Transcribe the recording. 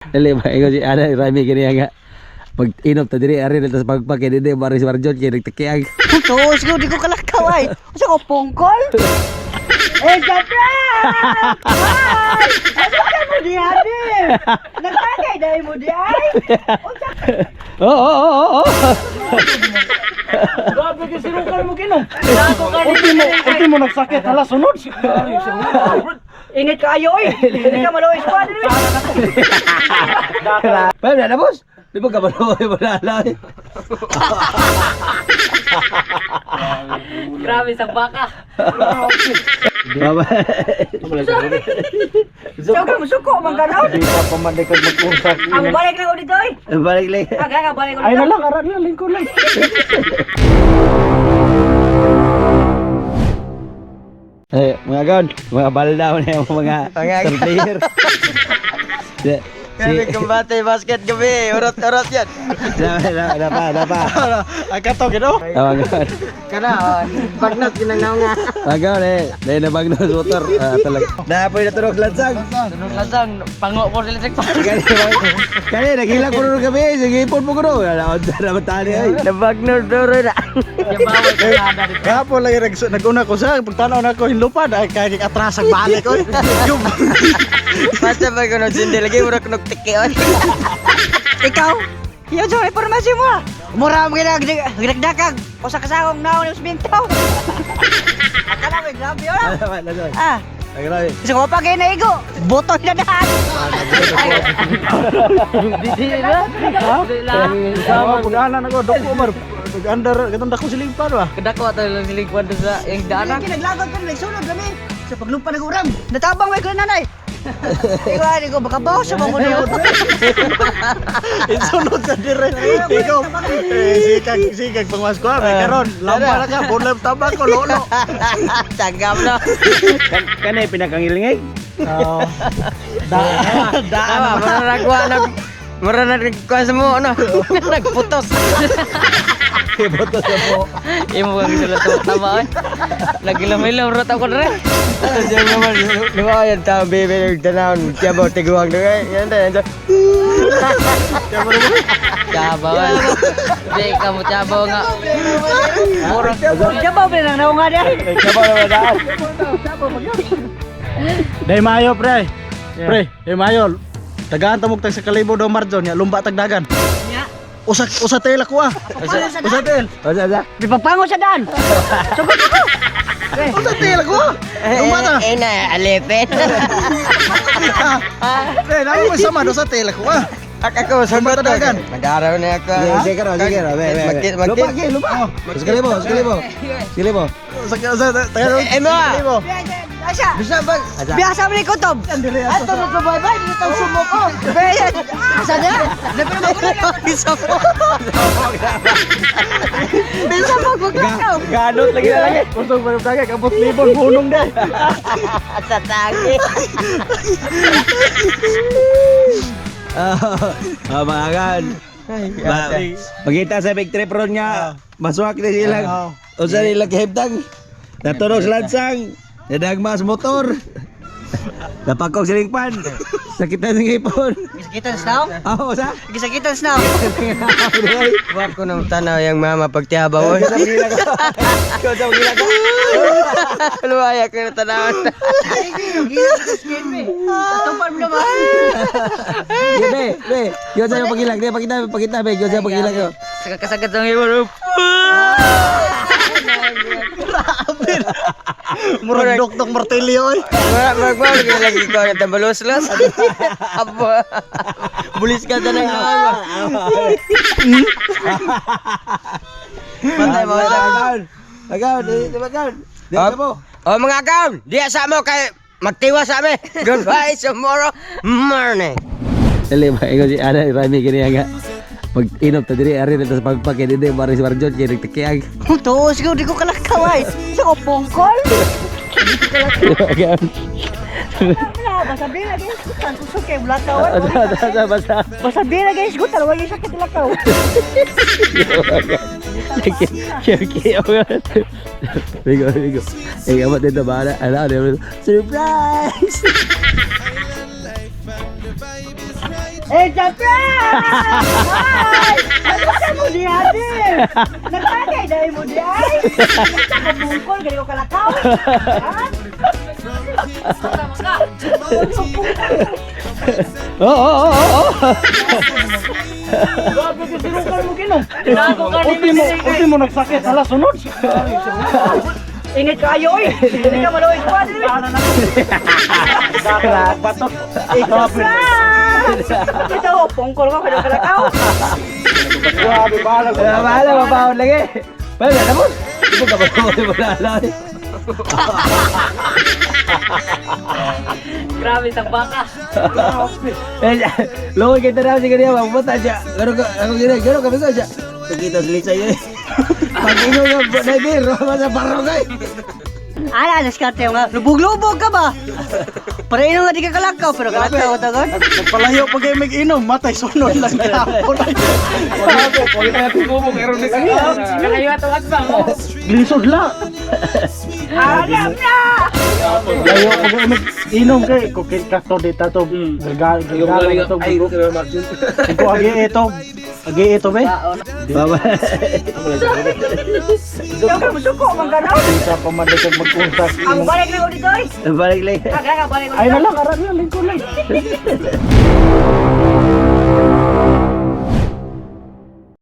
Dali ba ingon si ana Rami kini nga pag inom ta diri ari dito sa pagpag kay dili mari si Marjon kay nagtakiang. Tuos ko, di ko kalakaw ay. Usa ko pungkol. Eh, Japan! Hi! Ano ka mo di abi? Nagpagay dahil mo di ay? Unsa Oo oo oo oo. Grabe kay sinukal mo ginom. Ultimo nagsakit hala sunod. Ingat kaayo oy. Hindi ka maluoy squad. Pa na boss. Di ba ka ba wala la. Grabe sa baka. Baba. So ka musuko man ka raw. Di ka pa man kag mag-usak. Ang balik na ko dito oy. Balik lang. Aga ka balik ko Ay dito. na lang, ara na lingkod lang. Eh, mga gaon, mga balda na yung mga star player. Si, Grabe kumbate basket gabi, urot-urot yan. na, na, na pa, na pa. Ay kato gino. Ah, mga gaon. Kana, bagnos ginanaw nga. Mga gaon eh, dahil nabag na motor. Ah, talaga. Napoy na turok lansang. Sunod lasang pango po sila sa Kani, kani, naghilang ko rin kami. Sige, ipon mo ko rin. Wala, unsa na matali ay. Nabagnos duro na. Kahapon lagi naguna ko sa pagtanaw na ko hinlupad ay kay atras ang balik oy. Basta ba kuno sindi lagi murag kuno tiki oy. Ikaw, yun sa impormasyon mo ah. Mura mo ginagdakag. Usa ka sakong naon yung bintaw. Akala mo, grabe yun ah. Ah, Ay, grabe. gusto ko pa kayo naigo. Buto na daan. Sama pag-anan ako doko mar nag-under katong dako silingpan ba. Kedako ato lang siligwan doon sa yung daanan. Kinaglagot ko, nagsunod kami. Sa paglupa ng uram. Natabang may ko nanay. Ikaw, ko, baka bawas sa mga kuno. Insunod sa dire. Ikaw eh, sikag sikag pangwas ko ah, may karon lamba na ka bunlab tabak ko lolo. Tagam no. Kani, pinakangilingay. Oo. Daan. Tama, mura nagwa nag mura nagkuha sa mo ano. Nagputos. Boto sa po. Imo kang sila sa tama oy. Nagilom-ilom ra ta ko dre. Tapos yung naman, lumaw yan tao bebe yung tanawon, tiyabaw tiguang doon. Yan tayo, yan tayo. Chabaw. Di ka mo chabaw nga. Mura Diyan ba, pinang naunga dahil? Kabaw na daan. Day mayo pre. Pre, day mayo. Tagaan tamog tag sa kalibo daw Marjon ya lumba tagdagan. Nya. Usa usa tel ako ah. Usa tel. Usa, usa. Di papango sa daan. Sugod ako. Usa tel ako ah. Lumba ta. Eh, na, alipin. Pre, namo mo sama usa tel ako ah. Ako, Lumba sunod tagdagan. Magaraw na ako. Sige, sige, ro, sige, ro. Be, be, be. Magkit, Lupa, magkit. sige, lupa. Sige mo, sige mo. Sige mo. Usa usa taga. Eh, mo ah. Kalibo. Asa? Bisa ba? Biasa mo ni kutob. Ato na sa baybay, dito tang sumoko. Asa na? Bisa po. Bisa mo guglakaw. Ganot lagi na lagi. Usog ba dagan abot libon bunong day. Sa tagi. Ah, mga kan. Magita sa big trip ron nga. Masuwak na sila. Usa nila kahimtang. Natunog sa lansang. Nadagmas motor. Napakog silingpan. Sakitan sa ngipon. Gisakitan snow? Ah, usa. Gisakitan snow. Wa ko nang tanaw yung mama pagtiyabaw. Ikaw sa pagila ko. Ikaw sa pagila ko. Luwaya ko na tanaw. Tumpal mo naman. Sige, be, be. Ikaw sa pagila. Be, pakita, pakita, be. Ikaw sa pagila ko. Kasagad sa ngipon. Murag doktok martilyo oy. Murag murag mo lagi lagi ko na tambalos-los. Abo. Bulis ka tanang nawa. Patay mo sa. Agaw. Agaw, di ba agaw? Di ba mo? Oh mga kaon, diya sa mo kay magtiwa sa ami. Goodbye tomorrow morning. Dali ba ikaw si ana Rami kini nga. Pag inom ta diri ari dito sa pagpag kay dili mari si Marjon kay nagtakiang. Tuos ko, di ko kalakaw ay. Sa ko pungkol. Agaw. Wala, basta bira guys. Gutan, kusog kay bulakaw. Asa asa asa basta. Basta bira guys, gutan, wala yung sakit lakaw. Sige, okay. Bigo, bigo. Eh, amat dito ba? Ala, ala, surprise! It's a prank! Hi! Ano sa mo di ate? Nagpagay dahil mo di ay? Sa kabungkol, ganyan ko kalakaw. Ha? Oo. Grabe ka sinukan mo ginom. Ultimo, ultimo nagsakit hala sunod. Ingat kayo oy! Hindi ka maluoy pa. Batot. Grabe. Ito, pungkol ko, ganyan kalakaw. Grabe bahala. Wala, bahala, mabahon lagi. Wala na mo. Di ba ka ba wala na? Grabe sa baka. Eh, luoy kay tanaw siya kaniya, mabuta siya. Gano ka, ako gina, gano ka bisa siya. Pagkita sa Lisa yun. Pag-ino nga, naibir, sa barong ay. Ala, diskarte nga. Lubog-lubog ka ba? Pareho nga di ka kalakaw, pero kalakaw tagon. Nagpalayo pa kayo mag-inom, matay sunod lang kahapon. Nakayo atong agbang. Glisod la. Alam na! Layo pa kayo mag-inom kay kay kato di tato. Gargal gargal to. Ko agi ito. Agi ito be. Baba. Ikaw ka musuko, man ganaw. Sa pamalikag mag-untas. Ang balik na ko dito eh. Balik lang. Kagana, balik ko Ay na lang, aran na lingkod lang.